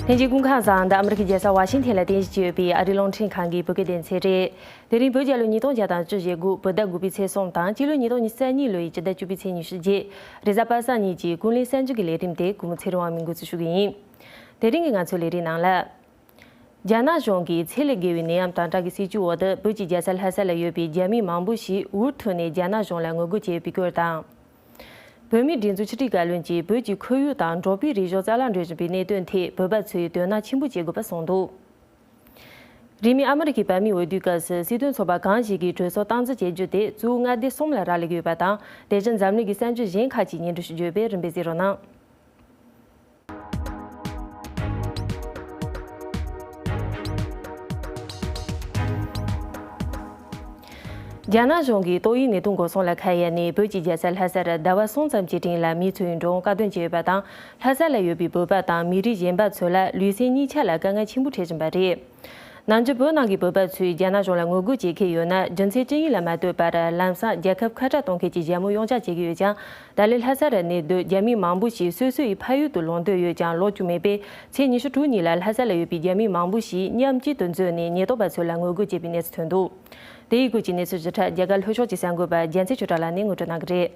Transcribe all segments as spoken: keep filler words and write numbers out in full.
ལྷན་རྒྱས་སྐུ་ཁམས་བཟང་། འདི་ཨ་མི་རི་ཀའི་རྒྱལ་ས་ཝ་ཤིང་ཐན་ལ་རྟེན་གཞི་བྱས་ཡོད་པའི་ཨ་རིའི་རླུང་འཕྲིན་ཁང་གི་བོད་སྐད་སྡེ་ཚན་རེད། དེ་རིང་བོད་རྒྱལ་ལོ་ཉིས་སྟོང་བརྒྱ་དང་བཅུ་ཞེ་དགུ་བོད་ཟླ་དགུ་པའི་ཚེས་གསུམ་དང་སྤྱི་ལོ་ཉིས་སྟོང་ཉི་ཤུ་རྩ་གཉིས་ལོའི་སྤྱི་ཟླ་བཅུ་པའི་ཚེས་ཉི་ཤུ་བརྒྱད། རེས་གཟའ་པ་སངས་ཉིན་གྱི་ཀུན་གླེང་གསར་འགྱུར་གྱི་ལས་རིམ་དེ་གུས་མོ་ཚེ་རིང་དབང་མོས་འགོ་འཛུགས་ཞུ་གི་ཡིན། དེ་རིང་གི་ང་ཚོའི་ལས་རིམ་ནང་ལ། རྒྱ་ནག་གཞུང་གིས་ཚད་ལས་བརྒལ་བའི་ནད་ཡམས་དམ་དྲག་གི་སྲིད་ཇུས་འོག་ཏུ་བོད་ཀྱི་རྒྱལ་ས་ལྷ་ས་ལ་ཡོད་པའི་རྒྱ་མི་མང་པོ་ཞིག་འུ་ཐུག་ནས་རྒྱ་ནག་གཞུང་ལ་ངོ་རྒོལ་བྱས་ཡོད་པའི་སྐོར་དང་། བོད་མིའི་སྒྲིག་འཛུགས་ཕྱི་དྲིལ་བཀའ་བློན་གྱིས་བོད་ཀྱི་ཁོར་ཡུག་དང་འབྲོག་པའི་རིག་གཞུང་རྩ་བརླག་འགྲོ་བཞིན་པའི་གནད་དོན་ཐད་བོད་པ་ཚོས་དོ་སྣང་ཆེན་པོ་བྱེད་དགོས་པ་གསུངས་འདུག་རིང་མིན་ཨ་མི་རི་ཀའི་བོད་མིའི་འོས་བསྡུའི་སྐབས་སུ་སྲིད་དོན་ཚོགས་པ་གང་ཞིག་གིས་གྲོས་ཚོགས་སྟངས་འཛིན་བྱེད་རྒྱུ་དེ་གཙོ་བོ་མངའ་སྡེ་གསུམ་ལ་རག་ལས་ཀྱི་ཡོད་པ་དང་། དེ་བཞིན་འཛམ་གླིང་གི་གསར་འགྱུར་གཞན་ཁག་ཅིག་སྙན་སྒྲོན་ཞུ་རྒྱུ་ཡོད་པས་རིམ་པས་གཟིགས་རོགས་གནང་། རྒྱ་ནག་གཞུང་གིས་ཏོག་དབྱིབས་ནད་དུག་འགོག་སྲུང་ལ་ཁ་གཡར་ནས་བོད་ཀྱི་རྒྱལ་ས་ལྷ་སར་ཟླ་བ་གསུམ་ཙམ་གྱི་རིང་ལ་མི་ཚོའི་འགྲོ་འོང་བཀག་སྡོམ་བྱས་ཡོད་པ་དང་། ལྷ་ས་ལ་ཡོད་པའི་བོད་པ་དང་མི་རིགས་གཞན་པ་ཚོ་ལ་ལུས་སེམས་གཉིས་ཆ་ལ་དཀའ་ངལ་ཆེན་པོ་འཕྲད་བཞིན་པ་རེད། ནམ་རྒྱུན་བོད་ནང་གི་བོད་པ་ཚོས་རྒྱ་ནག་གཞུང་ལ་ངོ་རྒོལ་བྱེད་མཁན་ཡོད་ན། རྒྱུ་མཚན་ཅི་ཡིན་ལ་མ་ལྟོས་པར་ལམ་སང་རྒྱལ་ཁབ་ཁ་བྲལ་གཏོང་མཁན་གྱི་ཞྭ་མོ་གཡོན་ཆག་བྱེད་ཀྱི་ཡོད་ཀྱང་། ད་ལན་ལྷ་ས་རུ་གནས་སྡོད་རྒྱ་མི་མང་པོ་ཞིག་སོ་སོ་ཡི་ཕ་ཡུལ་དུ་ལོག་འདོད་ཡོད་ཀྱང་ལོག་རྒྱུ་མེད་པས། ཚེས་ཉི་ཤུ་དྲུག་ཉིན་ལ་ལྷ་ས་ལ་ཡོད་པའི་རྒྱ་མི་མང་པོ་ཞིག་མཉམ་གཅིག་ཏུ་འཛོམས་ནས་ཉེན་རྟོག་པ་ཚོ་ལ་ངོ་རྒོལ་བྱས་པའི་གནས་ཚུལ་ཐོན་འདུག་དེ་ཡི་སྐོར་གྱི་གནས་ཚུལ་ཞིབ་ཕྲ་རྒྱ་གར་ལྷོ་ཕྱོགས་ཀྱི་གསར་འགོད་པ་རྒྱལ་མཚན་ཆོས་གྲགས་ལགས་ནས་ངོ་སྤྲོད་གནང་གི་རེད།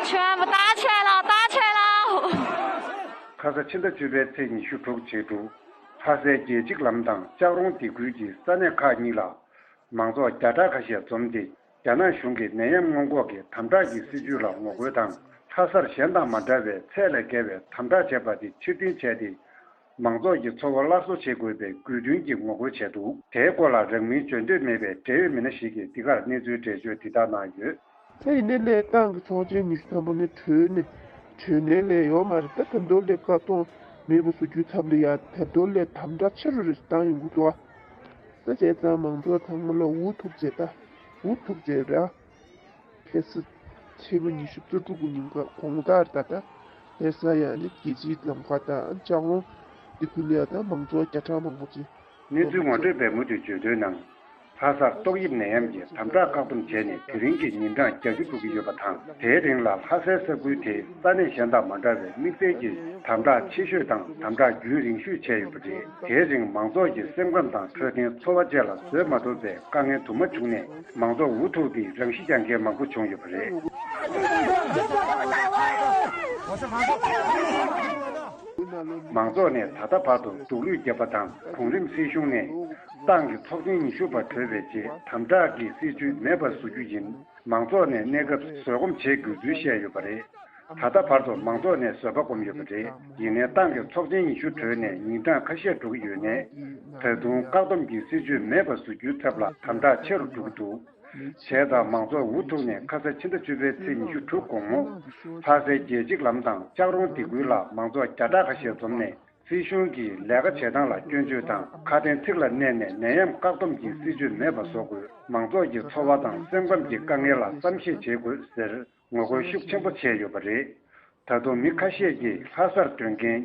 全部打起来了，打起来了！ ཁ་ས་ཕྱི་ཟླ་བཅུ་པའི་ཚེས་ཉི་ཤུ་དྲུག་བྱེད་དུ། ལྷ་སའི་རྒྱལ་གཅིག་ལམ་དང་ལྕགས་རོང་སྡེ་ཁུལ་གྱི་ས་གནས་ཁག་གཉིས་ལ་མང་ཚོགས་བརྒྱ་ཕྲག་ཁ་ཤས་འཛོམས་ཏེ། རྒྱ་ནག་གཞུང་གི་ནད་ཡམས་སྔོན་འགོག་གི་དམ་དྲག་གི་སྲིད་ཇུས་ལ་ངོ་རྒོལ་དང་། ལྷ་སར་གཞན་དང་མ་འདྲ་བའི་ཚད་ལས་བརྒལ་བའི་དམ་དྲག་བྱས་པ་དེ་ཕྱིར་འཐེན་བྱས་ཏེ། མང་ཚོགས་ཀྱི་འཚོ་བ་སླར་གསོ་བྱེད་དགོས་པའི་དགོས་འདུན་གྱི་ངོ་རྒོལ་བྱས་འདུག་དེའི་སྐོར་ལ་རང་མིང་བརྗོད་འདོད་མེད་པའི་འབྲེལ་ཡོད་མི་སྣ་ཞིག་གིས་འདི་གར་གནས་ཚུལ་འགྲེལ་བརྗོད་འདི་ལྟར་གནང་ཡོད། ད་ཡིན་ནའི་ལས་ཏང་གི་ཚོགས་ཆེན་ཉི་ཤུ་ཐམ་པ་ནས་གྲོལ་ནས་གྲོལ་ནའི་ལས་ཡོད་མ་རེད། ད་ད་དུང་ལས་བཀག་སྡོམ་མེད་པ་བཟོ་རྒྱུའི་ཚབ་ལ་ཡ་ད་དུང་ལས་དམ་དྲག་ཆེ་རུ་རེ་བཏང་ཡོང་གི་འདུག་ཨ། ད་བྱས་ཙང་མང་ཚོགས་ཚང་མ་ལ་འུ་ཐུག་བྱས་ད་འུ་ཐུག་བྱས་ར། ཁ་སང་ཕྱི་ཟླ་ཉི་ཤུ་རྩ་དྲུག་གི་ཉིན་ཀ་དགོང་དག་རེད་ད། ལྷ་ས་ཡ་ནི་རྒྱལ་སྤྱིའི་ལམ་ཁ་དང་ལྕགས་རོང་སྡེ་ཁུལ་ལ་ཡ་ད་མང་ཚོགས་བརྒྱ་ཕྲག་མང་པོ་ཅིག་གནས་ཚུལ་ངོ་སྤྲོད་པས་མུ་མཐུད་བརྗོད་དོན་ནང་། ལྷ་སར་ཏོག་དབྱིབས་ནད་ཡམས་ཀྱི་དམ་དྲག་བཀག་སྡོམ་བྱས་ནས་དེ་རིང་གི་ཉིན་གྲངས་བརྒྱད་ཅུ་འགྲོ་གི་ཡོད་པ་དང་། དེའི་རིང་ལ་ལྷ་སའི་ས་ཁུལ་དེའི་ས་གནས་གཞན་དང་མ་འདྲ་བའི་དམིགས་བསལ་གྱི་དམ་དྲག་ཆེ་ཤོས་དང་དམ་དྲག་རྒྱུན་རིང་ཤོས་བྱས་ཡོད་པ་རེད། དེའི་རིང་མང་ཚོགས་ཀྱི་སེམས་ཁམས་དང་འཕྲོད་བསྟེན་འཚོ་བ་བཅས་ལ་བཟོད་མ་ཐུབ་པའི་དཀའ་ངལ་དུ་མ་བྱུང་ནས། མང་ཚོགས་འུ་ཐུག་སྟེ་རང་ཤི་རྒྱག་མཁན་མང་པོ་བྱུང་ཡོད་པ་རེད། མང་ཚོགས་ནས་ད་ལྟ་བར་དུ་སྡུག་ལུས་བརྒྱབ་པ་དང་། གོང་རིམ་སྲིད་གཞུང་ནས་ཏང་གི་ཚོགས་ཆེན་ཉི་ཤུ་པ་གྲོལ་བའི་རྗེས་དམ་དྲག་གི་སྲིད་ཇུས་མེད་པར་བཟོ་རྒྱུ་ཡིན། མང་ཚོགས་ནས་གནས་སྐབས་བཟོད་སྒོམ་བྱེད་དགོས་ཚུལ་བཤད་ཡོད་པ་རེད། ད་ལྟ་བར་དུ་མང་ཚོགས་ནས་བཟོད་པ་སྒོམ་ཡོད་པ་རེད། ཡིན་ནའི་ཏང་གི་ཚོགས་ཆེན་ཉི་ཤུ་གྲོལ་ནས་ཉིན་གྲངས་ཁ་ཤས་འགྲོ་གི་ཡོད་ནའི། ད་དུང་བཀག་སྡོམ་གྱི་སྲིད་ཇུས་མེད་པར་བཟོ་རྒྱུའི་ཐབས་ལ་དམ་དྲག་ཆེ་རུ་འགྲོ་གི་འདུག་བྱས་ཙང་མང་ཚོགས་འུ་ཐུག་ནས་ཁ་ས་ཕྱི་ཟླ་བཅུ་པའི་ཚེས་ཉི་ཤུ་དྲུག་དགོང་མོ། ལྷ་སའི་རྒྱལ་གཅིག་ལམ་དང་ལྕགས་རོང་སྡེ་ཁུལ་ལ་མང་ཚོགས་བརྒྱ་ཕྲག་ཁ་ཤས་འཛོམས་ནས། སྲིད་གཞུང་གིས་ལས་ཀ་བྱེད་སྟངས་ལ་སྐྱོན་བརྗོད་དང་། ཁ་དན་ཚིག་ལ་གནས་ནས་ནད་ཡམས་བཀག་སྡོམ་གྱི་སྲིད་ཇུས་མེད་པ་བཟོ་དགོས། མང་ཚོགས་ཀྱི་འཚོ་བ་དང་སེམས་ཁམས་ཀྱི་དཀའ་ངལ་ལ་བསམ་ཤེས་བྱེད་དགོས་ཟེར་ངོ་རྒོལ་ཤུགས་ཆེན་པོ་བྱས་ཡོད་པ་རེད། ད་དུང་མི་ཁ་ཤས་ཀྱིས་ལྷ་སར་སྡོད་མཁན་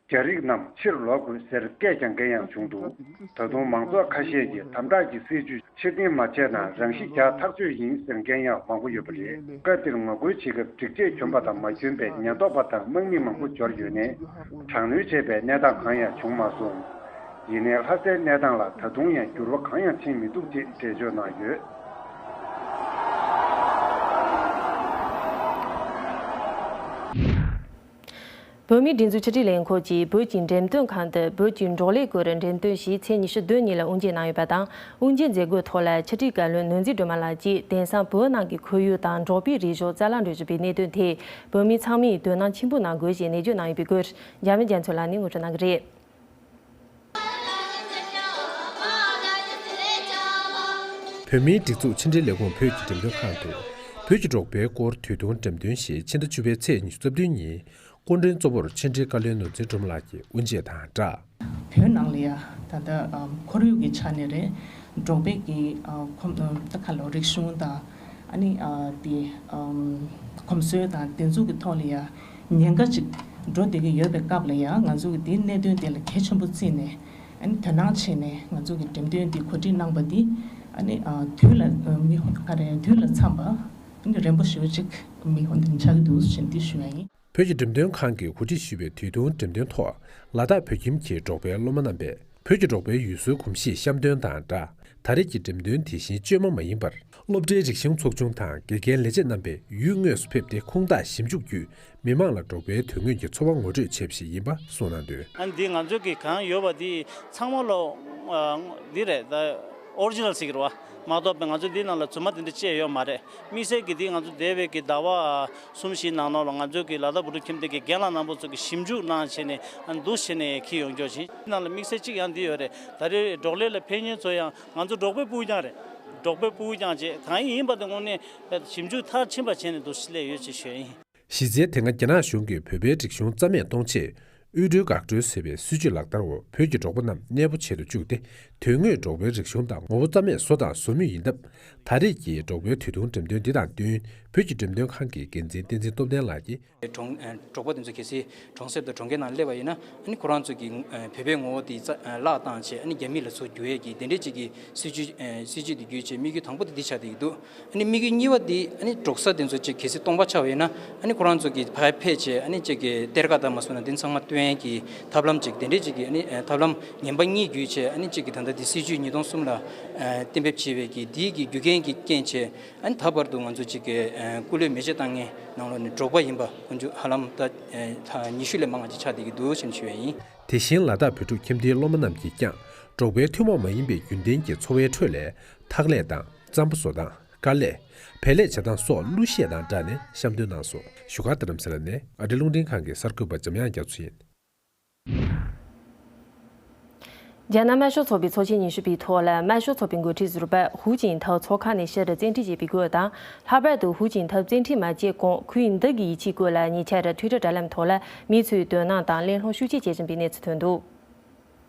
རྒྱ་རིགས་རྣམས་ཕྱིར་ལོག་དགོས་ཟེར་སྐད་རྒྱག་མཁན་ཡང་བྱུང་འདུག་ད་དུང་མང་ཚོགས་ཁ་ཤས་ཀྱིས་དམ་དྲག་གི་སྲིད་ཇུས་ཕྱིར་འཐེན་མ་བྱས་ན་རང་ཤི་རྒྱག་ཐག་ཆོད་ཡིན་ཟེར་མཁན་ཡང་མང་པོ་ཡོད་པ་རེད། སྐབས་འདིར་ངོ་རྒོལ་བྱེད་སྐབས་སྒྲིག་ཆས་གྱོན་པ་དང་མ་གྱོན་པའི་ཉེན་རྟོག་པ་དང་དམག་མི་མང་པོ་འབྱོར་ཡོད་ནའི། དྲག་གནོན་བྱས་པའི་གནས་སྟངས་གང་ཡང་བྱུང་མ་སོང་། ཡིན་ནའི་ལྷ་སའི་གནས་སྟངས་ལ་ད་དུང་ཡང་འགྱུར་བ་གང་ཡང་ཕྱིན་མི་འདུག་ཅེས་འགྲེལ་བརྗོད་གནང་ཡོད། བོད་མིའི་སྒྲིག་འཛུགས་ཕྱི་དྲིལ་ལས་ཁུངས་ཀྱིས་བོད་ཀྱི་འགྲེམས་སྟོན་ཁང་དུ་བོད་ཀྱི་འབྲོག་ལས་སྐོར་འགྲེམས་སྟོན་ཞིག་ཚེས་ཉི་ཤུ་བདུན་ཉིན་ལ་དབུ་འབྱེད་གནང་ཡོད་པ་དང་། དབུ་འབྱེད་མཛད་སྒོའི་ཐོག་ལ་ཕྱི་དྲིལ་བཀའ་བློན་ནོར་འཛིན་སྒྲོལ་མ་ལགས་ཀྱིས་དེང་སང་བོད་ནང་གི་ཁོར་ཡུག་དང་འབྲོག་པའི་རིག་གཞུང་རྩ་བརླག་འགྲོ་བཞིན་པའི་གནད་དོན་ཐད་བོད་མི་ཚང་མས་དོ་སྣང་ཆེན་པོ་གནང་དགོས་ཞེས་ནན་བརྗོད་གནང་ཡོད་པའི་སྐོར། འཇར་མན་རྒྱ་མཚོ་ལགས་ནས་ངོ་སྤྲོད་གནང་གི་རེད། བོད་མིའི་སྒྲིག་འཛུགས་ཕྱི་དྲིལ་ལས་ཁུངས་བོད་ཀྱི་འགྲེམས་སྟོན་ཁང་དུ། བོད་ཀྱི་འབྲོག་པའི་སྐོར་དུས་ཐུང་འགྲེམས་སྟོན་ཞིག་ཕྱི་ཟླ་བཅུ་པའི་ཚེས་ཉི་ཤུ་རྩ་བདུན་ཉིན། སྐུ་མགྲོན་གཙོ་བོར་ཕྱི་དྲིལ་བཀའ་བློན་ནོར་འཛིན་སྒྲོལ་མ་ལགས་ཀྱིས་དབུ་འབྱེད་དང་སྦྲགས། བོད་ནང་ལ་ཡ་ད་ལྟ་ཨམ་ཁོར་ཡུག་གི་ཆ་ནས་རེད། འབྲོག་པའི་གི་ཨ་ཁོམ་ཨམ་ད་ག་ལོ་རིག་གཞུང་དང་ཨ་ནི་ཨ་དེ་ཨམ་གོམས་སྲོལ་དང་དེ་ཚོ་གི་ཐོག་ལ་ཡ་ཉེན་ཁ་ཅིག་འགྲོ་བསྡད་ཀྱི་ཡོད་པའི་སྐབས་ལ་ཡ་ང་ཚོ་གི་དེའི་གནད་དོན་དེ་ལ་གལ་ཆེན་པོ་བརྩིས་ནས་ཨ་ནི་དོ་སྣང་བྱས་ནས་ང་ཚོ་གི་འགྲེམས་སྟོན་འདི་གོ་སྒྲིག་གནང་པ་འདི་ཨ་ནི་ཨ་དུས་ལ་ཨ་མི་ཧོ་ག་རེ་དུས་ལ་འཚམས་པ་ཨ་ནི་རན་པོ་ཞེ་པོ་ཅིག་མི་ཧོ་འདི་ཆགས་ཀྱི་འདུག་ཞེས་འདི་ཞུ་ཡ་ཡིན། བོད་ཀྱི་འགྲེམས་སྟོན་ཁང་གིས་གོ་སྒྲིག་ཞུས་པའི་དུས་ཐུང་འགྲེམས་སྟོན་ཐོག་ལ་དྭགས་བོད་ཁྱིམ་གྱི་འབྲོག་པའི་སློབ་མ་རྣམ་པས་བོད་ཀྱི་འབྲོག་པའི་ཡུལ་སྲོལ་གོམས་གཤིས་བཤམས་སྟོན་དང་སྦྲགས། ད་རེས་ཀྱི་འགྲེམས་སྟོན་དེ་བཞིན་བཅོས་མ་མ་ཡིན་པར། སློབ་གྲྭའི་རིག་གཞུང་ཚོགས་ཆུང་དང་དགེ་རྒན་ལས་བྱེད་རྣམ་པས་ཡུལ་དངོས་སུ་ཕེབས་ཏེ་ཁུངས་དག་ཞིབ་འཇུག་བརྒྱུད། མི་མང་ལ་འབྲོག་པའི་དོན་དངོས་ཀྱི་འཚོ་བ་ངོ་སྤྲོད་བྱས་པ་ཞིག་ཡིན་པ་གསུངས་གནང་དོན། ཨ་ནི་འདི་ང་ཚོ་གི་གང་ཡོད་པ་འདི་ཚང་མ་ལོ། ཨ། འདི་རེད་ད། ཨོ་རི་ཇི་ནལ་ཟེར་གྱི་རེད་བ། མ་གཏོགས་པའི་ང་ཚོ་འདི་ནང་ལ་རྫུན་མ་དེ་འདྲ་བཅས་ཡོད་མ་རེད། དམིགས་བསལ་གྱི་འདི་ང་ཚོ་འདས་པའི་གི་ཟླ་བ་གསུམ་བཞི་ནང་ལོགས་ལ་ང་ཚོ་གི་ལ་དྭགས་བོད་ཕྲུག་ཁྱིམ་སྡེ་གི་རྒན་ལགས་རྣམ་པ་ཚོ་གི་ཞིབ་འཇུག་གནང་བྱས་ནས། ཨ། འདུག་བྱས་ནས་འཁྱེར་ཡོང་རྒྱུ་བྱས། འདི་ནང་ལ་དམིགས་བསལ་གཅིག་ཡང་འདི་ཡོད་རེད། ད་རེས་འབྲོག་ལས་ལ་ཕེབས་མཁན་ཚོ་ཡང་ང་ཚོ་འབྲོག་པའི་སྤུ་གུ་རྐྱང་རེད། འབྲོག་པའི་སྤུ་གུ་རྐྱང་བྱས། གང་ཡིན་ཡིན་པ་དེ་དངོས་གནས་ཞིབ་འཇུག་མཐར་ཕྱིན་པ་བྱས་ནས་འདུག་སེ་སླེབས་ཡོད་ཅེས་ཞུ་ཡ་ཡིན། གཞི་རྩའི་དེ་སྔ་རྒྱ་ནག་གཞུང་གིས་བོད་པའི་རིག་གཞུང་རྩ་མེད་གཏོང་ཆེད་དབུལ་སྒྲོལ་འགག་སྒྲོལ་ཟེར་བའི་སྲིད་ཇུས་ལག་བསྟར་འོག་བོད་ཀྱི་འབྲོག་པ་རྣམས་གནས་སྤོ་བྱེད་དུ་བཅུག་སྟེ། དོན་དངོས་འབྲོག་པའི་རིག་གཞུང་དང་ངོ་བོ་རྩ་མེད་བཟོ་དང་བཟོ་མུས་ཡིན་སྟབས། ད་རེས་ཀྱི་འབྲོག་པའི་དུས་ཐུང་འགྲེམས་སྟོན་འདི་དང་བསྟུན། བོད་ཀྱི་འགྲེམས་སྟོན་ཁང་གི་འགན་འཛིན་བསྟན་འཛིན་སྟོབས་ལྡན་ལགས་ཀྱིས། གྲོང་། ཨ། འབྲོག་པ་དེ་ཚོ་གལ་སྲིད་གྲོང་གསེབ་དང་གྲོང་ཁྱེར་ནང་སླེབས་པ་ཡིན་ན། ཨ་ནི་ཁོ་རང་ཚོ་གི། ཨ། བོད་པའི་ངོ་བོ་དེ་རྩ། ཨ། བརླག་བཏང་བྱས། ཨ་ནི་རྒྱ་མི་ལ་སོགས་འགྱུར་ཡས་ཀྱི་དེ་འདྲའི་ཅིག་གི་སྲིད་ཇུས། ཨ། སྲིད་ཇུས་དེ་བརྒྱུད་བྱས་དམིགས་ཡུལ་དང་པོ་དེ་འདི་ཆགས་བསྡད་ཀྱི་འདུག་ཨ་ནི་དམིགས་ཡུལ་གཉིས་པ་དེ། ཨ་ནི་འབྲོག་ས་དེ་ཚོ་ཅིག་གལ་སྲིད་སྟོང་པ་ཆགས་པ་ཡིན་ན། ཨ་ནི་ཁོ་རང་ཚོ་གི་ཕར་ཕེབས་བྱས། ཨ་ནི་ཅིག་གི་གཏེར་ཁ་དང་མ་སོང་ན་དེ་ཚང་མ་བཏོན་ཡས་ཀྱི་ཐབས་ལམ་ཅིག་དེ་འདྲའི་ཅིག་གི། ཨ་ནི་ཐབས་ལམ་ངན་པ་གཉིས་བརྒྱུད་བྱས། ཨ་ནི་ཅིག་གི་ད་ལྟ་དེ་སྲིད་ཇུས་ཉིས་སྟོང་གསུམ་ལ། ཨ། གཏན་འབེབས་བྱས་པའི་གི་དེའི་གི་རྒྱུ་རྐྱེན་གྱི་རྐྱེན་བྱས། ཨ་ནི་ད་བར་དུ་ང་ཚོ་ཅིག་གི། ཨ། སྐུ་ལུས་མེ་མཆོད་བཏང་མཁན་ནང་ལོགས་ནས་འབྲོག་པ་ཡིན་པ་ཁོང་ཚོ་ཧ་ལམ་ད། ཨ། ད་ཉི་ཤུ་ལས་མང་བ་ཅིག་ཆགས་བསྡད་ཀྱི་འདུག་ཅེས་ཞུ་བ་ཡིན། དེ་བཞིན་ལ་དྭགས་བོད་ཕྲུག་ཁྱིམ་སྡེའི་སློབ་མ་རྣམས་ཀྱིས་ཀྱང་འབྲོག་པའི་ཐུན་མོང་མ་ཡིན་པའི་རྒྱུན་ལྡན་གྱི་འཚོ་བའི་ཁྲོད་ལས་ཐག་ལས་དང་རྩམ་པ་བཟོ་སྟངས། དཀར་ལས། བལ་ལས་བྱེད་སྟངས་སོགས་གླུ་གཞས་དང་སྦྲགས་ནས་བཤམས་སྟོན་གནང་སོང་། བཞུགས་སྒར་རྡ་རམ་ས་ལ་ནས་ཨ་རི་རླུང་འཕྲིན་ཁང་གི་གསར་འགོད་པ་འཇམ་དབྱངས་རྒྱ་མཚོ་ཡིན། རྒྱ་ནག་དམར་ཤོག་ཚོགས་པའི་ཚོགས་ཆེན་ཉི་ཤུ་པའི་ཐོག་ལ། དམར་ཤོག་ཚོགས་པའི་འགོ་ཁྲིད་ཟུར་པ་ཧུའུ་ཅིན་ཐའོ་ཚོགས་ཁང་ནས་ཕྱིར་བཙན་ཁྲིད་བྱས་པའི་སྐོར་དང་། ལྷག་པར་དུ་ཧུའུ་ཅིན་ཐའོ་བཙན་ཁྲིད་མ་བྱས་གོང་ཁོའི་མདུན་གྱི་ཡིད་ཆེས་སྐོར་ལ་ཉེ་ཆར་ཊུའི་ཊར་དྲ་ལམ་ཐོག་ལ་མི་ཚོས་དོ་སྣང་དང་གླེང་སློང་ཤུགས་ཆེ་བྱེད་བཞིན་པའི་གནས་ཚུལ་ཐོན་འདུག་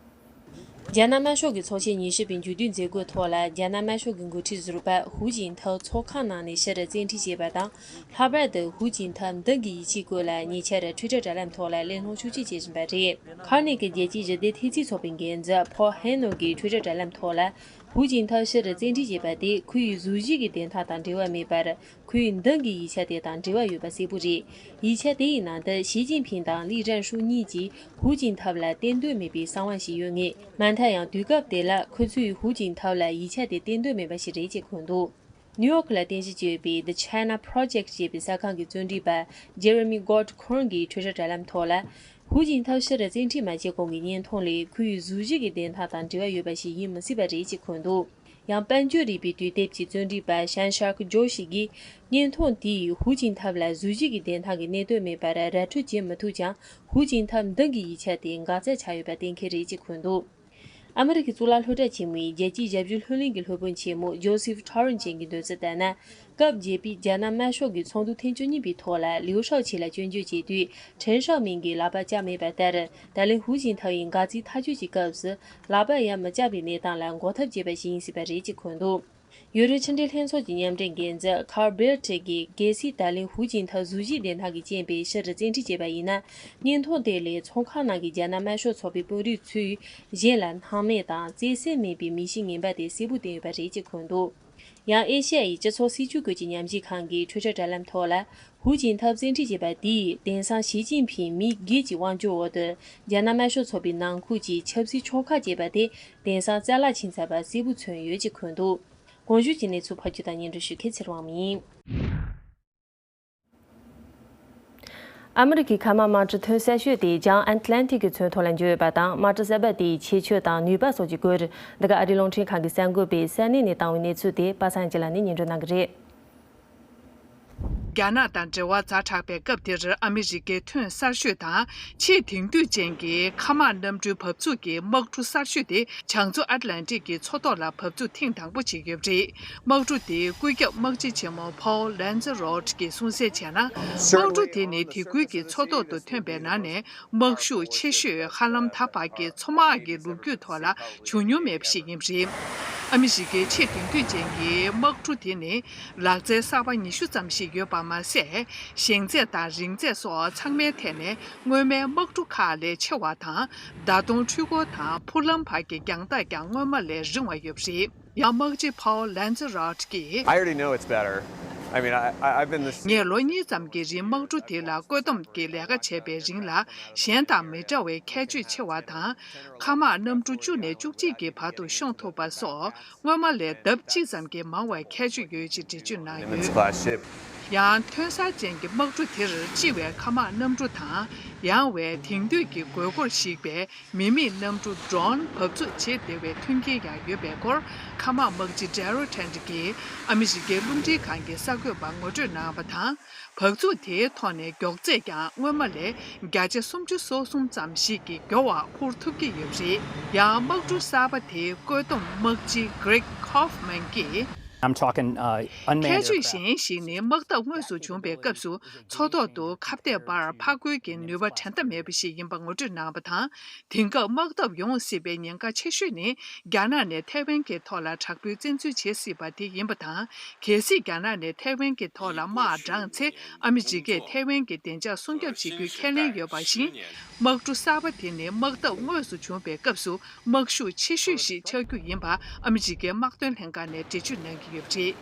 རྒྱ་ནག་དམར་ཤོག་གི་ཚོགས་ཆེན་ཉི་ཤུ་པའི་མཇུག་བསྡུའི་མཛད་སྒོའི་ཐོག་ལ། རྒྱ་ནག་དམར་ཤོག་གི་འགོ་ཁྲིད་ཟུར་པ་ཧུའུ་ཅིན་ཐའོ་ཚོགས་ཁང་ནང་ནས་ཕྱིར་བཙན་ཁྲིད་བྱས་པ་དང་། ལྷག་པར་དུ་ཧུའུ་ཅིན་ཐའོ་མདུན་གྱི་ཡིད་ཆེས་སྐོར་ལ་ཉེ་ཆར་ཊུའི་ཊར་དྲ་ལམ་ཐོག་ལ་གླེང་སློང་ཤུགས་ཆེ་བྱེད་བཞིན་པ་རེད། ཁ་ནེ་གི་རྒྱལ་སྤྱིའི་ཞི་བདེ་ཐེ་ཚིག་ཚོགས་པའི་འགན་འཛིན་ཕོ་ཧེ་ནོ་གིས་ཊུའི་ཊར་དྲ་ལམ་ཐོག་ལ། ཧུའུ་ཅིན་ཐའོ་ཕྱིར་བཙན་ཁྲིད་བྱས་པ་དེ་ཁོའི་གཟུགས་གཞི་གི་བདེན་མཐའ་དང་འབྲེལ་བ་མེད་པར། ཁོའི་མདུན་གྱི་ཡིག་ཆ་དེ་དང་འབྲེལ་བ་ཡོད་པ་གསལ་པོ་རེད། ཡིག་ཆ་དེ་ཡི་ནང་དུ་ཞི་ཅིན་ཕིང་དང་ལི་ཀྲན་ཧྲུའུ་གཉིས་ཀྱིས་ཧུའུ་ཅིན་ཐའོ་ལ་བསྟན་འདོད་མེད་པའི་གསང་བ་ཞིག་ཡོད་ངེས། མ་མཐའ་ཡང་དུས་སྐབས་དེ་ལ་ཁོ་ཚོས་ཧུའུ་ཅིན་ཐའོ་ལ་ཡིག་ཆ་དེ་བསྟན་འདོད་མེད་པ་ཞིག་རེད་ཅེས་འཁོད་འདུག་ནིའུ་ཡོག་ལ་རྟེན་གཞི་བྱས་ཡོད་པའི་The China Project ཅེས་པའི་གསར་ཁང་གི་རྩོམ་སྒྲིག་པ་ཇེ་རེ་མི་གྷོལ་ཌི་ཁོར་གྱིས་ཊུའི་ཊར་དྲ་ལམ་ཐོག་ལ། ཧུའུ་ཅིན་ཐའོ་ཕྱིར་བཙན་ཁྲིད་མ་བྱས་གོང་གི་བརྙན་ཐུང་ལས་ཁོའི་གཟུགས་གཞི་གི་བདེན་མཐའ་དང་འབྲེལ་བ་ཡོད་པ་ཞིག་ཡིན་མི་སྲིད་པ་རེད་ཅེས་འཁོད་འདུག་ཡང་། དཔལ་འབྱོར་རིག་པའི་དུས་དེབ་ཀྱི་རྩོམ་སྒྲིག་པ་ཤན་ཤག་ཇོ་ཤི་གིས། བརྙན་ཐུང་དེས་ཧུའུ་ཅིན་ཐའོ་ལ་གཟུགས་གཞི་གི་བདེན་མཐའ་གི་གནད་དོན་མེད་པར་ར་འཕྲོད་བྱེད་མི་ཐུབ་ཀྱང་། ཧུའུ་ཅིན་ཐའོ་མདུན་གྱི་ཡིག་ཆ་དེ་འགག་རྩ་ཆགས་ཡོད་པ་གཏན་འཁེལ་རེད་ཅེས་འཁོད་འདུག་ཨ་མི་རི་ཀའི་གཙུག་ལག་སློབ་གྲྭ་ཆེན་མོའི་རྒྱལ་སྤྱིའི་ཞབས་ཞུ་ལྷུར་ལེན་གྱི་སློབ་དཔོན་ཆེན་མོ་ཇོ་སེབ་ཁྲོ་རན་ཅན་གྱིས་འདོད་ཚུལ་ལྟར་ན། སྐབས་བརྒྱད་པའི་རྒྱ་ནག་དམར་ཤོག་གི་ཚོགས་འདུ་ཐེངས་བཅུ་གཉིས་པའི་ཐོག་ལ་ལིའུ་ཧྲའོ་ཆི་ལ་སྐྱོན་བརྗོད་བྱེད་དུས། ཁྲེན་ཧྲའོ་མིང་གིས་ལག་པ་བཅག་མེད་པ་ལྟར། ད་ལན་ཧུའུ་ཅིན་ཐའོ་ཡིས་འགག་རྩའི་ཐག་གཅོད་ཀྱི་སྐབས་སུ། ལག་པ་ཡང་མི་བཅག་པའི་གནས་སྟངས་ལ་འགོག་ཐབས་བྱས་པ་ཞིག་ཡིན་སྲིད་པ་རེད་ཅེས་འཁོད་འདུག་ཡུ་རོབ་ཕྱི་འབྲེལ་ལྷན་ཚོགས་ཀྱི་མཉམ་འབྲེལ་འགན་འཛིན་ཁར་བྷེལ་ཏྲི་གིས། གལ་སྲིད་ད་ལན་ཧུའུ་ཅིན་ཐའོ་གཟུགས་གཞིའི་བདེན་མཐའ་གི་རྐྱེན་པས་ཕྱིར་བཙན་ཁྲིད་བྱས་པ་ཡིན་ན། བརྙན་ཐུང་དེ་ལས་ཚོགས་ཁང་ནང་གི་རྒྱ་ནག་དམར་ཤོག་ཚོགས་པའི་དཔོན་རིགས་ཚོས་གཞན་ལ་སྣང་མེད་དང་བརྩེ་སེམས་མེད་པའི་མི་གཤིས་ངན་པ་དེ་གསལ་པོ་བསྟན་ཡོད་པ་རེད་ཅེས་འཁོད་འདུག་ཡང་། ཨེ་ཤ་ཡའི་སྤྱི་ཚོགས་སྲིད་བྱུས་སྐོར་གྱི་ཉམས་ཞིབ་ཁང་གི་ཊུའི་ཊར་དྲ་ལམ་ཐོག་ལ། ཧུའུ་ཅིན་ཐའོ་བཙན་ཁྲིད་བྱས་པ་དེས། དེང་སང་ཞི་ཅིན་ཕིང་མི་སྒེར་གྱི་དབང་སྒྱུར་འོག་ཏུ། རྒྱ་ནག་དམར་ཤོག་ཚོགས་པའི་ནང་ཁུལ་གྱི་ཆབ་སྲིད་ཕྱོགས་ཁག་ཅེས་པ་དེ། དེང་སང་རྩ་བརླག་ཕྱིན་ཚར་བ་གསལ་པོ་མཚོན་ཡོད་ཅེས་འཁོད་འདུག་གོང་ཞུས་ཀྱི་གནས་ཚུལ་ཕབ་སྒྱུར་དང་སྙན་སྒྲོན་ཞུ་མཁན་ཚེ་རིང་དབང་མོ་ཡིན། ཨ་མི་རི་ཀའི་མཁའ་དམག་དམག་གྲུ་ཐུང་གསར་ཤོས་དེ་བྱང་ཨེཊ་ལན་ཊིག་གི་མཚོན་ཐོག་ལ་འབྱོར་ཡོད་པ་དང་། དམག་གྲུ་གསར་པ་དེའི་ཁྱད་ཆོས་དང་ནུས་པ་སོགས་ཀྱི་སྐོར། འདི་ག་ཨ་རིའི་རླུང་འཕྲིན་ཁང་གི་གསར་འགོད་པས་ས་གནས་ནས་བཏང་བའི་གནས་ཚུལ་དེ་པ་སངས་སྐྱིད་ལགས་ནས་སྙན་སྒྲོན་གནང་གི་རེད། རྒྱ་ནག་དང་འབྲེལ་བ་ཛ་དྲག་པའི་སྐབས་འདིར། ཨ་མི་རི་ཀའི་ཐོན་གསར་ཤོས་དང་ཆེས་དེང་དུས་ཅན་གྱི་མཁའ་དམག་གནམ་གྲུའི་བབས་ཚུགས་ཀྱི་དམག་གྲུ་གསར་ཤོས་དེ། བྱང་མཚོ་ཨཊ་ལན་ཊིག་གི་མཚོ་ཐོག་ལ་བབས་ཚུགས་ཐེངས་དང་པོ་བྱེད་ཀྱི་ཡོད་པ་རེད། དམག་གྲུ་དེའི་སྐུ་ཁྱབ་དམག་སྤྱི་ཆེན་མོ་Paul Lazaroff གྱིས་གསུང་གསལ་བྱས་ན། དམག་གྲུ་དེ་ནི་དེ་ཁུལ་གྱི་མཚོ་ཐོག་ཏུ་ཐོན་པའི་ནང་ནས། དམག་ཤུགས་ཆེ་ཤོས་ཧ་ལམ་ད་བར་གྱི་མཚོ་དམག་གི་ལོ་རྒྱུས་ཐོག་ལ་བྱུང་མྱོང་མེད་པ་ཞིག་ཡིན་པ་རེད། ཨ་མི་རི་ཀའི་ཆེས་དེང་དུས་ཅན་གྱི་དམག་གྲུ་དེ་ནི་ལག་རྩལ་གསར་པ་ཉི་ཤུ་ཙམ་ཞིག་ཡོད་པ་མ་ཟད། ཞེང་ཚད་དང་རིང་ཚད་སོགས་ཚང་མའི་ཐད་ནས་སྔོན་མའི་དམག་གྲུ་ཁག་ལས་ཆེ་བ་དང་། མདའ་མདུང་འཕྲུལ་འཁོར་དང་འཕུར་ལམ་བར་གྱི་རྒྱང་ཐག་ཀྱང་སྔོན་མ་ལས་རིང་བ་ཡོད་པ་རེད། ཡང་། དམག་སྤྱི་Paul Lazaroff གྱིས། I already know it's better. I mean, I, I- I've been this. ངས་ལོ་གཉིས་ཙམ་གྱི་རིང་དམག་གྲུ་དེ་ལ་བཀོད་འདོམས་ཀྱི་ལས་ཀ་བྱས་པའི་རིང་ལ། གཞན་དང་མི་འདྲ་བའི་ཁྱད་ཆོས་ཆེ་བ་དང་། མཁའ་དམག་གནམ་གྲུ་བཅུ་ནས་བཅུ་གཅིག་གི་བར་དུ་ཤོང་ཐུབ་པ་སོགས། སྔོན་མ་ལས་ལྡབ་གཅིག་ཙམ་གྱིས་མང་བའི་ཁྱད་ཆོས་ཡོད་ཅེས་འགྲེལ་བརྗོད་གནང་ཡོད། Limits class ship. ཡང་ཐོན་གསར་ཅན་གྱི་དམག་གྲུ་དེར་ལྕི་བའི་མཁའ་དམག་གནམ་གྲུ་དང་། ཡང་བའི་དེང་དུས་ཀྱི་དགོས་མཁོར་གཞིགས་པའི་མི་མེད་གནམ་གྲུ་Drone འབབ་ཚུགས་བྱེད་བདེ་བའི་མཐུན་རྐྱེན་ཡང་ཡོད་པའི་སྐོར། མཁའ་དམག་དམག་སྤྱི་Daryl Tennant གྱིས་ཨ་མི་རི་ཀའི་རླུང་འཕྲིན་ཁང་གི་གསར་འགོད་པར་ངོ་སྤྲོད་གནང་བ་དང་། འབབ་ཚུགས་དེའི་ཐོག་ནས་མགྱོགས་ཚད་ཀྱང་སྔོན་མ་ལས་བརྒྱ་ཆ་སུམ་ཅུ་སོ་གསུམ་ཙམ་ཞིག་གིས་མགྱོགས་པར་འཕུར་ཐུབ་ཀྱི་ཡོད་པ་རེད། ཡང་དམག་གྲུ་གསར་པ་དེའི་བཀོད་འདོམས་དམག་སྤྱི་Greg Kaufman གྱིས། I'm talking, uh, unmanned aircraft. ཁྱད་ཆོས་གཞན་ཞིག་ནི། དམག་འཐབ་དངོས་སུ་བྱུང་བའི་སྐབས་སུ་མཚོ་ཐོག་ཏུ་ཁ་གཏད་པར་འཕར་རྒོལ་གྱི་ནུས་པ་འགྲན་ཟླ་མེད་པ་ཞིག་ཡིན་པ་ངོ་སྤྲོད་གནང་བ་དང་། དེང་སྐབས་དམག་འཐབ་ཡོང་སྲིད་པའི་ཉེན་ཁ་ཆེ་ཤོས་ནི། རྒྱ་ནག་ནས་ཐའེ་ཝན་གྱི་ཐོག་ལ་དྲག་པོའི་བཙན་འཛུལ་བྱེད་སྲིད་པ་དེ་ཡིན་པ་དང་། གལ་སྲིད་རྒྱ་ནག་ནས་ཐའེ་ཝན་གྱི་ཐོག་ལ་དམག་དྲངས་ཚེ། ཨ་མི་རི་ཀས་ཐའེ་ཝན་གྱི་བདེ་འཇགས་སྲུང་སྐྱོབ་བྱེད་རྒྱུའི་ཁས་ལེན་ཡོད་པ་བཞིན། དམག་གྲུ་གསར་པ་དེ་ནི་དམག་འཐབ་དངོས་སུ་བྱུང་བའི་སྐབས་སུ་དམག་ཤུགས་ཆེ་ཤོས་ཤིག་ཆགས་རྒྱུ་ཡིན་པ་ཨ་མི་རི་ཀའི་དམག་དོན་ལྷན་ཁང་ནས་འགྲེལ་བརྗོད་གནང་གི་ཡོད་པ་རེད།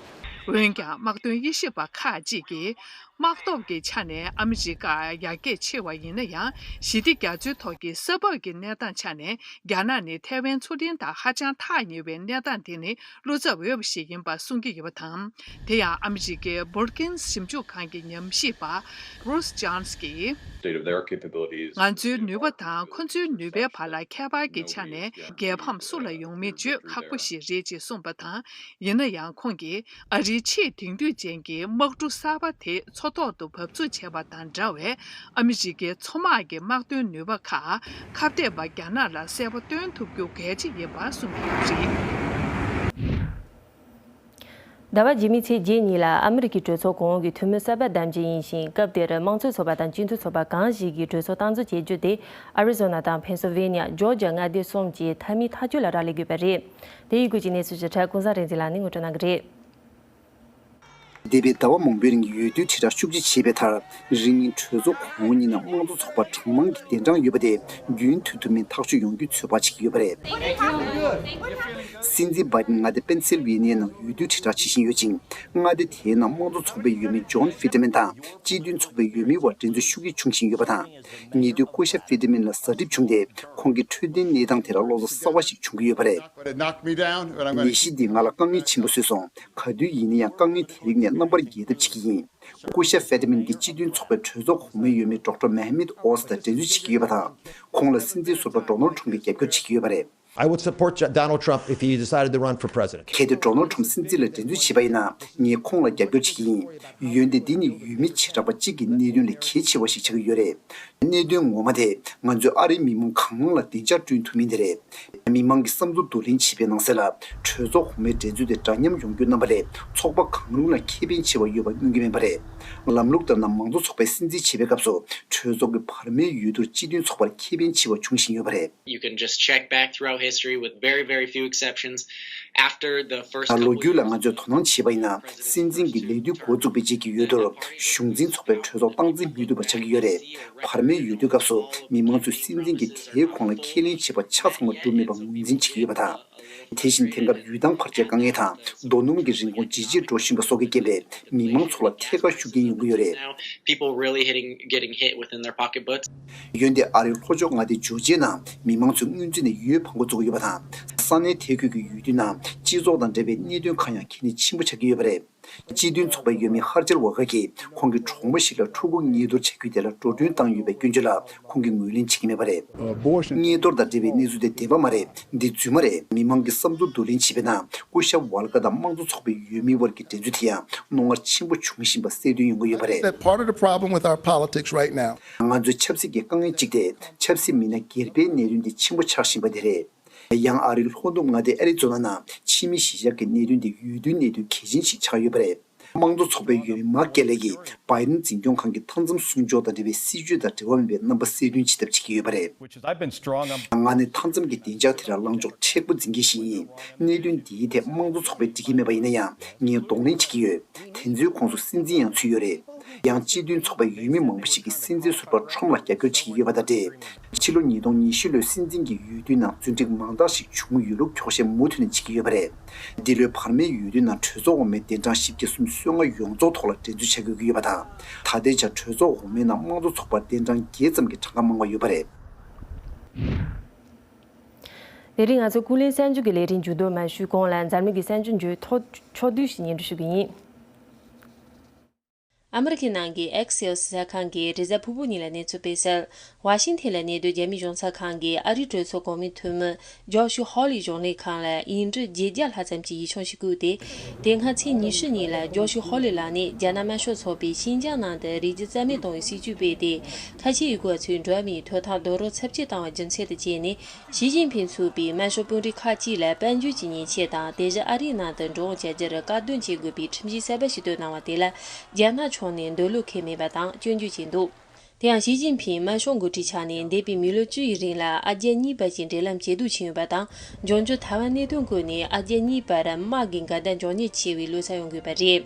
འོན་ཀྱང་། དམག་དོན་དབྱེ་ཞིབ་པ་ཁག་ཅིག་གིས། དམག་སྟོབས་ཀྱི་ཆ་ནས་ཨ་མི་རི་ཀ་ཡར་རྒྱས་ཆེ་བ་ཡིན་ན་ཡང་། ཞི་བདེ་རྒྱ་མཚོའི་ཐོག་གི་ས་བབ་ཀྱི་གནས་སྟངས་ཆ་ནས། རྒྱ་ནག་ནི་ཐའེ་ཝན་མཚོ་གླིང་དང་ཧ་ཅང་ཐག་ཉེ་བའི་གནས་སྟངས་དེ་ནི་བློ་འཚབ་འོས་པ་ཞིག་ཡིན་པ་གསུང་གི་ཡོད་པ་དང་། དེ་ཡང་ཨ་མི་རི་ཀའི་Brookings ཞིབ་འཇུག་ཁང་གི་ཉམས་ཞིབ་པ་Bruce Jones གྱིས། State of their capabilities. ང་ཚོའི་ནུས་པ་དང་ཁོ་ཚོའི་ནུས་པའི་བར་ལ་ཁྱད་པར་གྱི་ཆ་ནས་རྒྱལ་ཕམ་སུ་ལ་ཡོང་མིན་བརྗོད་ཁག་པོ་ཞིག་རེད་ཅེས་གསུངས་པ་དང་། ཡིན་ན་ཡང་ཁོང་གིས། ཨ་རིའི་ཆེས་དེང་དུས་ཅན་གྱི་དམག་གྲུ་གསར་པ་དེ་མཚོ་ཐོག་ཏུ་འབབ་ཚུགས་བྱས་པ་དང་འདྲ་བའི་ཨ་མི་རི་ཀའི་མཚོ་དམག་གི་དམག་དོན་ནུས་པ་ཁག་ཁ་གཏད་པ་རྒྱ་ནག་ལ་གསལ་པོ་སྟོན་ཐུབ་རྒྱུ་གལ་ཆེ་ཡིན་པ་གསུངས་ཡོད་པ་རེད། ཟླ་བ་རྗེས་མའི་ཚེས་བརྒྱད་ཉིན་ལ་ཨ་མི་རི་ཀའི་གྲོས་ཚོགས་གོང་འོག་གི་འཐུས་མི་གསར་པ་བདམས་རྒྱུ་ཡིན་ཞིང་། སྐབས་དེར་དམངས་གཙོའི་ཚོགས་པ་དང་སྤྱི་མཐུན་ཚོགས་པ་གང་ཞིག་གིས་གྲོས་ཚོགས་སྟངས་འཛིན་བྱེད་རྒྱུ་དེ། ཨ་རི་ཛོ་ན་དང་ཕེན་སིལ་ཝེ་ནི་ཡ། ཇོར་ཇ་མངའ་སྡེ་གསུམ་གྱི་མཐའ་མིའི་ཐག་གཅོད་ལ་རག་ལས་དགོས་པ་རེད། དེ་ཡི་སྐོར་གྱི་གནས་ཚུལ་ཞིབ་ཕྲ་ཀུན་བཟང་རིག་འཛིན་ལགས་ནས་ངོ་སྤྲོད་གནང་གི་རེད། འདས་པའི་ཟླ་བ་མང་པོའི་རིང་འོས་བསྡུའི་དྲིལ་བསྒྲགས་ཤུགས་ཆེ་བྱས་པའི་མཐར། རིང་མིན་གྲོས་ཚོགས་གོང་འོག་གཉིས་ནང་དམངས་གཙོ་ཚོགས་པར་གྲངས་མང་གི་གདན་གྲངས་ཡོད་པ་དེ་རྒྱུན་མཐུད་ཐུབ་མིན་ཐག་གཅོད་ཡོང་རྒྱུའི་ཚོད་དཔག་བྱེད་ཀྱི་ཡོད་པ་རེད། སྲིད་འཛིན་བྷའི་ཏིན་མངའ་སྡེ་པེན་སིལ་ཝེ་ནི་ཡའི་ནང་འོས་བསྡུའི་དྲིལ་བསྒྲགས་བྱེད་བཞིན་ཡོད་ཅིང་། མངའ་སྡེ་དེའི་ནང་དམངས་གཙོ་ཚོགས་པའི་འོས་མི་ཇོན་ཧྥི་ཏི་མན་དང་སྤྱི་མཐུན་ཚོགས་པའི་འོས་མིའི་བར་འགྲན་རྩོད་ཤུགས་ཆེ་འབྱུང་བཞིན་ཡོད་པ་དང་། ཉེ་དུས་སྐུ་ཞབས་ཧྥི་ཏི་མན་ལ་ཟ་འགྲིག་བྱུང་སྟེ། ཁོང་གི་འཕྲོད་བསྟེན་གནས་སྟངས་དེ་ལ་བློ་འཚབ་གསར་བ་ཞིག་བྱུང་གི་ཡོད་པ་རེད། But it knocked me down, but I'm gonna ནད་གཞི་འདིས་ང་ལ་དཀའ་ངལ་ཆེན་པོ་བཟོས་སོང་། ག་དུས་ཡིན་ན་ཡང་དཀའ་ངལ་དེ་རིགས་ནས་རྣམ་པར་རྒྱལ་ཐབས་བྱེད་ཀྱི་ཡིན། སྐུ་ཞབས་ཧྥེ་ཏི་མིན་གྱིས་སྤྱི་མཐུན་ཚོགས་པའི་གྲོས་ཚོགས་གོང་མའི་འོས་མི་ཌོག་ཊར་མེ་ཧ་མིད་ཨོས་དང་འགྲན་རྩོད་བྱེད་ཀྱི་ཡོད་པ་དང་། ཁོང་ལ་སྲིད་འཛིན་ཟུར་པ་ཌོ་ནལ་ཌི་ཊརམ་ཕི་གིས་རྒྱབ་སྐྱོར་བྱེད་ཀྱི་ཡོད་པ་རེད། I would support J- Donald Trump if he decided to run for president. གལ་ཏེ་ཌོ་ནལ་ཌི་ཊརམ་ཕི་སྲིད་འཛིན་ལ་འགྲན་རྩོད་བྱེད་པ་ཡིན་ན། ངས་ཁོང་ལ་རྒྱབ་སྐྱོར་བྱེད་ཀྱི་ཡིན། འོན་ཏེ་འདི་ནི་འོས་མི་བྱེ་བྲག་པ་གཅིག་གི་གནད་དོན་ལས་གལ་ཆེ་བ་ཞིག་ཆགས་ཀྱི་ཡོད་རེད། གནད་དོན་ངོ་མ་དེ་ང་ཚོས་ཨ་རིའི་མི་མང་གང་མང་ལ་བདེ་འཇགས་བསྐྲུན་ཐུབ་མིན་དེ་རེད། མི་མང་གི་བསམ་ཚུལ་བསྡུ་ལེན་བྱེད་པའི་ནང་གསེས་ལ། གྲོས་ཚོགས་གོང་མའི་འགྲན་རྩོད་དེ་འདྲ་མཉམ་ཡོང་རྒྱུ་རྣམ་པ་ལས་ཚོགས་པ་གང་རུང་ལ་ཁེ་ཕན་ཆེ་བ་ཡོད་པ་མངོན་གྱི་མེད་པ་རེད། ལམ་ལུགས་ལྟར་ན་མང་གཙོ་ཚོགས་པའི་སྲིད་འཛིན་བྱེད་པའི་སྐབས་སུ་གྲོས་ཚོགས་ཀྱི་བར་མའི་འོས་བསྡུར་སྤྱི་མཐུན་ཚོགས་པར་ཁེ་ཕན་ཆེ་བ་འབྱུང་བཞིན་ཡོད་པ་རེད། You can just check back throughout history with very, very few exceptions. After the first ད་ལོ་རྒྱུས་ལ་ང་ཚོས་དོ་སྣང་བྱས་པ་ཡིན་ན། སྲིད་འཛིན་གྱི་ལས་དུས་འགོ་འཛུགས་པའི་རྗེས་ཀྱི་འོས་བསྡུར་གཞུང་འཛིན་ཚོགས་པའི་གྲོས་ཚོགས་སྟངས་འཛིན་མི་ཐུབ་པ་ཆགས་ཀྱི་ཡོད་རེད། བར་མའི་འོས་བསྡུའི་སྐབས་སུ་མི་མང་ཚོས་སྲིད་འཛིན་གྱིས་དེའི་གོང་ལ་ཁས་ལེན་བྱས་པ་ཆ་ཚང་བ་འགྲུབ་མེད་པ་ངོས་འཛིན་བྱེད་ཀྱི་ཡོད་པ་དང་། དེ་བཞིན་དེང་སྐབས་ཡུལ་ཐང་བར་ཆད་དཀའ་ངལ་དང་། རྡོ་སྣུམ་གྱི་རིན་གོང་ཇེ་ཆེར་འགྲོ་བཞིན་པ་སོགས་ཀྱི་རྐྱེན་པས་མི་མང་ཚོ་ལ་ཐད་ཀར་ཤུགས་རྐྱེན་ཡོང་གི་ཡོད་རེད། Now, people really hitting, getting hit within their pocketbooks. འོན་ཏེ་ཨ་རིའི་ལྷོ་ཕྱོགས་མངའ་སྡེ་ཇོར་ཇིའི་ནང་མི་མང་ཚོས་སྔོན་རྩིས་ནས་ཡུལ་ཕམ་ཁ་བཙུགས་ཡོད་པ་དང་། ས་གནས་དེ་ཁུལ་གྱི་ཡུལ་དུས་ནང་སྤྱི་ཚོགས་དང་འབྲེལ་བའི་གནད་དོན་ཁག་ཡང་གལ་གནད་ཆེན་པོ་ཆགས་ཀྱི་ཡོད་པ་རེད། སྤྱི་མཐུན་ཚོགས་པའི་འོས་མི་ཧར་ཆེལ་ཝ་ཀ་གིས་ཁོང་གི་གྲོགས་མོ་ཞིག་ལ་ཕྲུ་གུ་མངལ་གཏོར་བྱ་རྒྱུ་དེ་ལ་འགྲོ་གྲོན་བཏང་ཡོད་པའི་སྐྱོན་བརྗོད་ལ་ཁོང་གིས་ངོས་ལེན་བྱེད་ཀྱི་མེད་པ་རེད། Abortion. མངལ་གཏོར་དང་འབྲེལ་བའི་གནས་ཚུལ་དེ་བདེན་པ་མ་རེད། འདི་རྫུན་མ་རེད། མི་མང་གི་བསམ་ཚུལ་བསྡུ་ལེན་བྱེད་པའི་ནང་སྐུ་ཞབས་ཝལ་ཀ་དང་དམངས་གཙོ་ཚོགས་པའི་འོས་མིའི་དབར་གྱི་འགྲན་རྩོད་དེ་ཡང་རྣོ་ངར་ཆེན་པོ་འབྱུང་བཞིན་པ་གསལ་སྟོན་ཡོང་གི་ཡོད་པ་རེད། That part of the problem with our politics right now. ང་ཚོའི་ཆབ་སྲིད་ཀྱི་དཀའ་ངལ་གཅིག་དེ་ཆབ་སྲིད་མི་སྣ་སྒེར་པའི་གནད་དོན་དེ་ཆེན་པོ་ཆགས་བཞིན་པ་དེ་རེད། ཡང་ཨ་རིའི་ལྷོ་ནུབ་མངའ་སྡེ་ཨ་རི་ཛོ་ན་ནང་ཕྱི་མི་གཞིས་ཆགས་ཀྱི་གནད་དོན་དེ་འོས་བསྡུའི་གནད་དོན་གལ་ཆེན་ཞིག་ཆགས་ཡོད་པ་རེད། དམངས་གཙོ་ཚོགས་པའི་འོས་མི་མཱག་ཀེ་ལེ་ཡིས་བྷའི་ཌེན་འཛིན་སྐྱོང་ཁང་གི་མཐའ་མཚམས་སྲུང་སྐྱོབ་དང་འབྲེལ་བའི་སྲིད་བྱུས་དང་འབྲེལ་བ་མེད་པའི་རྣམ་པ་གསལ་སྟོན་བྱེད་ཐབས་བྱེད་ཀྱི་ཡོད་པ་རེད། Which is, I've been strong on. ང་ནི་མཐའ་མཚམས་ཀྱི་བདེ་འཇགས་དེ་ལ་ལངས་ཕྱོགས་མཁྲེགས་པོ་འཛིན་མཁན་ཞིག་ཡིན། གནད་དོན་འདིའི་ཐད་དམངས་གཙོ་ཚོགས་པས་འགྲིག་གི་མེད་པ་ཡིན་ན་ཡང་ངས་གདོང་ལེན་བྱེད་ཀྱི་ཡོད། དེ་ཚོའི་ཁོངས་སུ་སྲིད་འཛིན་ཡང་ཚུད་ཡོད་རེད། ཡང་སྤྱི་མཐུན་ཚོགས་པའི་འོས་མི་མང་པོ་ཞིག་གིས་སྲིད་འཛིན་ཟུར་པ་ཁྲོམ་ལ་རྒྱབ་སྐྱོར་བྱེད་ཀྱི་ཡོད་པ་དང་འབྲེལ། ཕྱི་ལོ་ཉིས་སྟོང་ཉི་ཤུ་ལོའི་སྲིད་འཛིན་གྱི་འོས་བསྡུའི་ནང་རྫུན་སྒྲིག་མང་དག་ཞིག་བྱུང་ཡོད་ལུགས་འཁྱོག་བཤད་མུ་མཐུད་ནས་བྱེད་ཀྱི་ཡོད་པ་རེད། འདི་ལོའི་བར་མའི་འོས་བསྡུའི་ནང་གྲོས་ཚོགས་འོག་མའི་གདན་གྲངས་བཞི་བརྒྱ་སུམ་ཅུ་སོ་ལྔ་ཡོངས་རྫོགས་ཐོག་ལ་འགྲན་རྩོད་བྱ་དགོས་ཀྱི་ཡོད་པ་དང་། ད་ལྟའི་ཆར་གྲོས་ཚོགས་འོག་མའི་ནང་དམངས་གཙོ་ཚོགས་པར་གདན་གྲངས་བརྒྱད་ཙམ་གྱི་གྲངས་ཀ་མང་བ་ཡོད་པ་རེད། དེ་རིང་ང་ཚོ་ཀུན་གླེང་གསར་འགྱུར་གྱི་ལས་རིམ་མཇུག་བསྡོམས་མ་ཞུས་གོང་ལ་འཛམ་གླིང་གི་གསར་འགྱུར་མཇུག་ཐོག་ཕྱོགས་བསྡུས་ཤིག་སྙན་སྒྲོན་ཞུ་གི་ཡིན། ཨ་མི་རི་ཀའི་ནང་གི་ཨེག་སི་ཟེར་གསར་ཁང་གིས་རེས་གཟའ་ཕུར་བུ་ཉིན་ལ་གནས་ཚུལ་སྤེལ་གསལ། ཝ་ཤིང་ཐན་ལ་གནས་སྡོད་རྒྱ་མི་གཞུང་ཚབ་ཁང་གིས་ཨ་རིའི་གྲོས་ཚོགས་གོང་མའི་འཐུས་མི་ཇོ་ཤུ་ཧོ་ལི་གཞུང་ལས་ཁང་ལ་ཡིག་འབྲུ་བརྒྱད་བརྒྱ་ལྷག་ཙམ་གྱི་ཡིག་ཆུང་ཞིག་བསྐུར་ཏེ། དེ་སྔ་ཚེས་ཉི་ཤུ་ཉིན་ལ་ཇོ་ཤུ་ཧོ་ལི་ལགས་ནས་རྒྱ་ནག་དམར་ཤོག་ཚོགས་པས་ཤིན་ཅང་ནང་དུ་རིགས་རྒྱུད་རྩ་མེད་གཏོང་བའི་སྲིད་ཇུས་སྤེལ་ཏེ། ཁ་ཆེའི་ཡུལ་སྐོར་བ་ཚོའི་འགྲོ་བ་མིའི་ཐོབ་ཐང་རྡོག་རོལ་ཚབས་ཆེ་བཏང་བ་རྒྱུ་མཚན་དུ་བྱས་ནས། ཞི་ཅིན་ཕིང་ཚུད་པའི་དམར་ཤོག་དཔོན་རིགས་ཁག་ཅིག་ལ་དཔལ་འབྱོར་གྱི་ཉེས་ཆད་དང་། དེ་བཞིན་ཨ་རིའི་ནང་དུ་འགྲོ་འོང་བྱ་རྒྱུར་དཀའ་སྡུག་འཕྱད་དགོས་པའི་ཁྲིམས་གཞི་གསར་པ་ཞིག་བཏོན་གནང་བ་དེ་ལ། རྒྱ་ནག་ཕྱོགས་ནས་འདོད་བློ་ཁེལ་མེད་པ་དང་སྐྱོན་བརྗོད་བྱས་འདུག་དེ་ཡང་ཞི་ཅིན་ཕིང་དམར་ཤོག་འགོ་ཁྲིད་ཆགས་ནས་འདས་པའི་མི་ལོ་བཅུ་ཡི་རིང་ལ་ཨ་རྒྱ་གཉིས་བར་གྱི་འབྲེལ་ལམ་ཇེ་སྡུག་ཕྱིན་ཡོད་པ་དང་། འབྱུང་འགྱུར་ཐའེ་ཝན་གནད་དོན་སྐོར་ནས་ཨ་རྒྱ་གཉིས་བར་དམག་གི་འགལ་ཟླ་མགྱོགས་མྱུར་ཆེ་བའི་ལོ་གསར་ཡོང་དགོས་པ་རེད།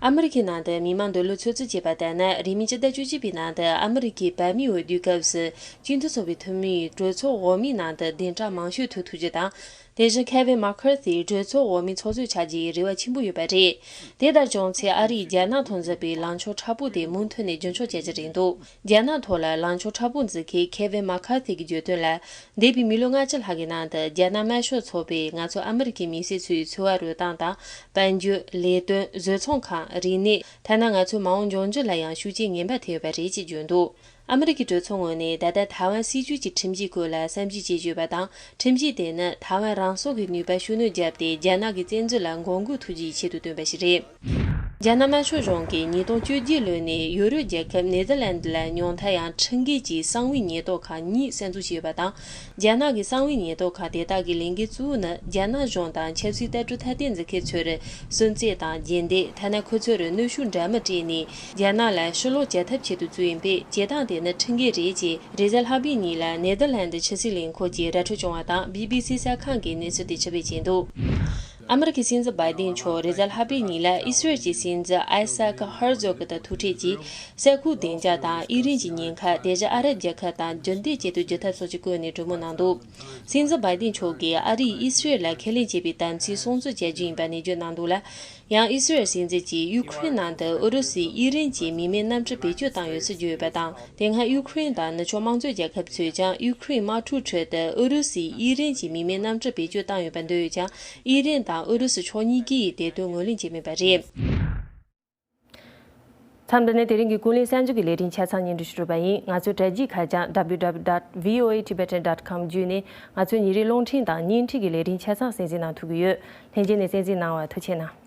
ཨ་མི་རི་ཀའི་ནང་དུ་མི་མང་འདོད་བློ་ཚོད་རྩིས་བྱས་པ་ལྟར་ན། རིང་མིན་སྤྱི་ཟླ་བཅུ་གཅིག་པའི་ནང་དུ་ཨ་མི་རི་ཀའི་བོད་མིའི་འོས་བསྡུའི་སྐབས་སུ། སྤྱི་འཐུས་ཚོགས་པའི་འཐུས་མིས་གྲོས་ཚོགས་འོག་མའི་ནང་དུ་གདན་གྲངས་མང་ཤོས་ཐོབ་ཐུབ་རྒྱུ་དང་། དེ་བཞིན་ཁེ་ཝིན་མ་ཁར་ཐི་གྲོས་ཚོགས་འོག་མའི་ཚོགས་གཙོ་ཆགས་རྒྱུའི་རེ་བ་ཆེན་པོ་ཡོད་པ་རེད། དེ་ལྟར་བྱུང་ཚེ་ཨ་རིས་རྒྱ་ནག་དང་འཛིན་པའི་ལངས་ཕྱོགས་མཁྲེགས་པོ་དེ་མུ་མཐུད་ནས་རྒྱུན་འཁྱོངས་བྱ་རྒྱུ་རེད་འདུག་རྒྱ་ནག་ཐོག་ལ་ལངས་ཕྱོགས་མཁྲེགས་པོ་འཛིན་མཁན་ཁེ་ཝིན་མ་ཁར་ཐི་གིས་བརྗོད་དོན་ལ། འདས་པའི་མི་ལོ་ལྔ་བཅུ་ལྷག་གི་ནང་དུ་རྒྱ་ནག་དམར་ཤོག་ཚོགས་པས་ང་ཚོ་ཨ་མི་རི་ཀའི་མི་སེར་ཚོའི་འཚོ་བ་རོལ་སྟངས་དང་། དཔལ་འབྱོར། ལས་དོན། བཟོ་ཚོང་ཁང་། རིག་གནས། ཐ་ན་ང་ཚོའི་མ་འོངས་འབྱུང་འགྱུར་ལ་ཡང་ཤུགས་རྐྱེན་ངན་པ་ཐེབས་ཡོད་པ་རེད་ཅེས་བརྗོད་འདུག་ཨ་མི་རི་ཀའི་གྲོས་ཚོགས་ངོས་ནས་ད་ལྟ་ཐའེ་ཝན་སྲིད་བྱུས་ཀྱི་ཁྲིམས་གཞི་སྐོར་ལ་བསམ་གཞིག་བྱེད་ཀྱི་ཡོད་པ་དང་། ཁྲིམས་གཞི་དེ་ནི་ཐའེ་ཝན་རང་སྲུང་གི་ནུས་པ་ཤུགས་སྣོན་བརྒྱབ་སྟེ། རྒྱ་ནག་གི་བཙན་འཛུལ་ལ་འགོག་རྒོལ་ཐུབ་རྒྱུའི་ཆེད་དུ་བཏོན་པ་ཞིག་རེད། རྒྱ་ནག་དམར་ཤོག་གཞུང་གིས་ཉིས་སྟོང་བཅོ་བརྒྱད་ལོ་ནས་ཡུ་རོབ་རྒྱལ་ཁབ་ནེ་ཐར་ལན་ཌི་ལ་ཉུང་མཐའ་ཡང་ཁྲིམས་འགལ་གྱི་གསང་བའི་ཉེན་རྟོག་ཁང་གཉིས་གསར་འཛུགས་བྱས་ཡོད་པ་དང་། རྒྱ་ནག་གི་གསང་བའི་ཉེན་རྟོག་ཁང་དེ་དག་གི་ལས་འགན་གཙོ་བོ་ནི། རྒྱ་ནག་གཞུང་དང་ཆབ་སྲིད་ལྟ་གྲུབ་ཐ་དད་འཛིན་མཁན་ཚོར་སུན་གཙེར་དང་རྗེས་འདེད། ཐ་ན་ཁོ་ཚོར་གནོན་ཤུགས་འདྲ་མིན་སྤྲད་ནས། རྒྱ་ནག་ལ་ཕྱིར་ལོག་བྱ་ཐབས་ཆེད་དུ་བཙུགས་ཡིན་པས། བྱེད་སྟངས་དེ་ནི་ཁྲིམས་འགལ་རེད་ཅེས། རེས་གཟའ་ལྷག་པའི་ཉིན་ལ་ནེ་ཐར་ལན་ཌི་ཕྱི་སྲིད་ལས་ཁུངས་ཀྱིས་ར་འཕྲོད་བྱུང་བ་དང་། བི་བི་སི་གསར་ཁང་གིས་གནས་ཚུལ་དེ་ཕྱིར་འབུད་བྱས་འདུག་ཨ་མི་རི་ཀའི་སྲིད་འཛིན་བྷའི་ཏིན་མཆོག་རེས་གཟའ་ལྷག་པའི་ཉིན་ལ་ཨི་སི་རལ་གྱི་སྲིད་འཛིན་ཨའི་སཱག་ཧར་ཛོག་དང་ཐུག་འཕྲད་ཀྱིས། ས་ཁུལ་བདེ་འཇགས་དང་། ཨི་རན་གྱི་ཉེན་ཁ། དེ་བཞིན་ཨ་རབ་རྒྱལ་ཁབ་དང་རྒྱུན་ལྡན་སྐྱིད་སྡུག་སྒྲུབ་ཐབས་སོགས་ཀྱི་སྐོར་ནས་གྲོས་མོལ་གནང་འདུག་སྲིད་འཛིན་བྷའི་ཏིན་མཆོག་གིས་ཨ་རིས་ཨི་སི་རལ་ལ་ཁས་ལེན་བྱས་པའི་དམ་ཚིག་སྲུང་བརྩི་བྱ་རྒྱུ་ཡིན་པ་ནན་བརྗོད་གནང་འདུག་ལ། ཡང་ཨི་སི་རལ་སྲིད་འཛིན་གྱིས་ཡུ་ཁུ་རེན་ནང་དུ་ཨུ་རུ་སུས་ཨི་རན་གྱི་མི་མེད་གནམ་གྲུ་བེད་སྤྱོད་བཏང་ཡོད་ཚུལ་བརྗོད་ཡོད་པ་དང་། དེ་སྔ་ཡུ་ཁུ་རེན་དང་ནུབ་ཕྱོགས་དམངས་གཙོའི་རྒྱལ་ཁབ་ཚོས་ཀྱང་ཡུ་ཁུ་རེན་དམག་འཁྲུག་ཁྲོད་དུ་ཨུ་རུ་སུས་ཨི་རན་གྱི་མི་མེད་གནམ་གྲུ་བེད་སྤྱོད་བཏང་ཡོད་པར་འདོད་ཡོད་ཀྱང་། ཨི་རན་དང་ཨུ་རུ་སུ་ཕྱོགས་གཉིས་ཀྱིས་དེ་དོན་ངོས་ལེན་བྱས་མེད་པ་རེད། མཚམས་འདི་ནས་དེ་རིང་གི་ཀུན་གླེང་གསར་འགྱུར་གྱི་ལས་རིམ་ཆ་ཚང་སྙན་སྒྲོན་ཞུ་གྲུབ་པ་ཡིན། ང་ཚོའི་དྲ་རྒྱའི་ཁ་བྱང་W W W dot V O A Tibetan dot com བརྒྱུད་ནས་ང་ཚོའི་ཉིན་རེའི་རླུང་འཕྲིན་དང་བརྙན་འཕྲིན་གྱི་ལས་རིམ་ཆ་ཚང་གསན་གཟིགས་གནང་ཐུབ་ཀྱི་ཡོད། ལྷན་རྒྱས་ནས་གསན་གཟིགས་གནང་བར་ཐུགས་རྗེ་གནང་།